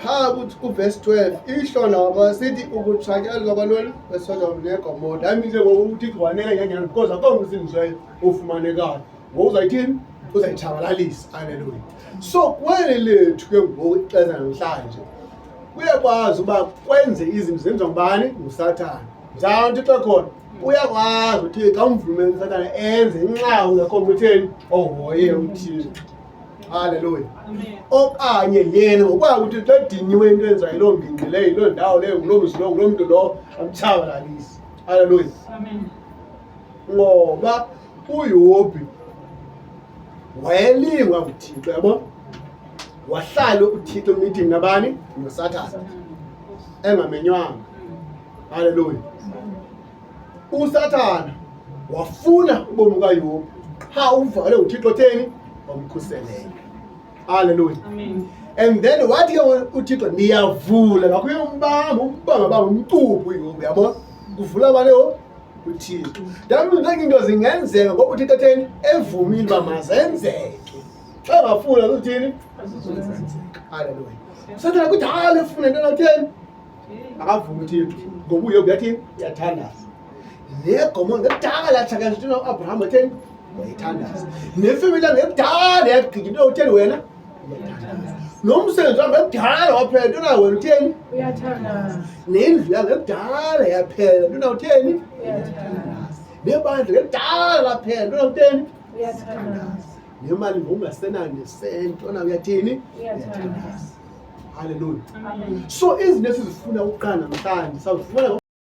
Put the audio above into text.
Phaa kuvesi 12 ihlona waba sithi ukutshatyalaliswa kwalona kweSodom neGomora. Hayi nje ngoku uThixo wanele nyanyana because akho msindisweyo ufumanekayo. Ngoku uzayithini? Uzayitshabalalisa. Haleluya. So kweli lethu ke ngoku ixesha namhlanje kuyakwazi uba kwenze izinto zenziwa ngubani? NguSathana. Njani uThixo ekhona? Uyakwazi uThixo amvumele uSathana enze inxa ungekho mtheni ohoye uThixo. Haleluya. Okanye yena ngokwakhe ukuthi xa ediniwe into enza yiloo ngingqi leyo, yiloo ndawo leyo, nguloo mzi lowo, nguloo mntu lowo, amtshabalalise. Haleluya. Ngoba uYobhi wayelingwa nguThixo, yabo? Wahlala uThixo emeeting nabani? NoSathana. Engamenywanga. Haleluya. USathana wafuna ubomi bukaYobhi qha uvale uThixo theni wamkhuseleka. Haleluya. And then wathi ke uThixo ndiyavula ngakho uyombamba umbamba bamba umcuphu uYobhi yabo kuvula bani ho uThixo. Ndamntu into zingenzeka ngoba uThixo etheni evumile uba mazenzeke. Xa engafuni uthini? Haleluya. USathana kudala efuna into enotheni akavumi uThixo ngoba uYobhi yathini uyathandaza negomora ngekudala yatshakalisa into uAbraham watheni wayethandaza nefemeli yam ngekudala yagqitha into utheni wena uyathandaza nomsebenzi wam ngekudala waphela into na wena utheni uyathandaza nendlu yam ngekudala yaphela into na utheni uyathandaza nebandla ngekudala laphela into na utheni uyathandaza nemali ngokungasenayo nesento na uyathini uyathandaza Haleluya. So izinto esizifuna ukuqala namhlanje sawuzifumana.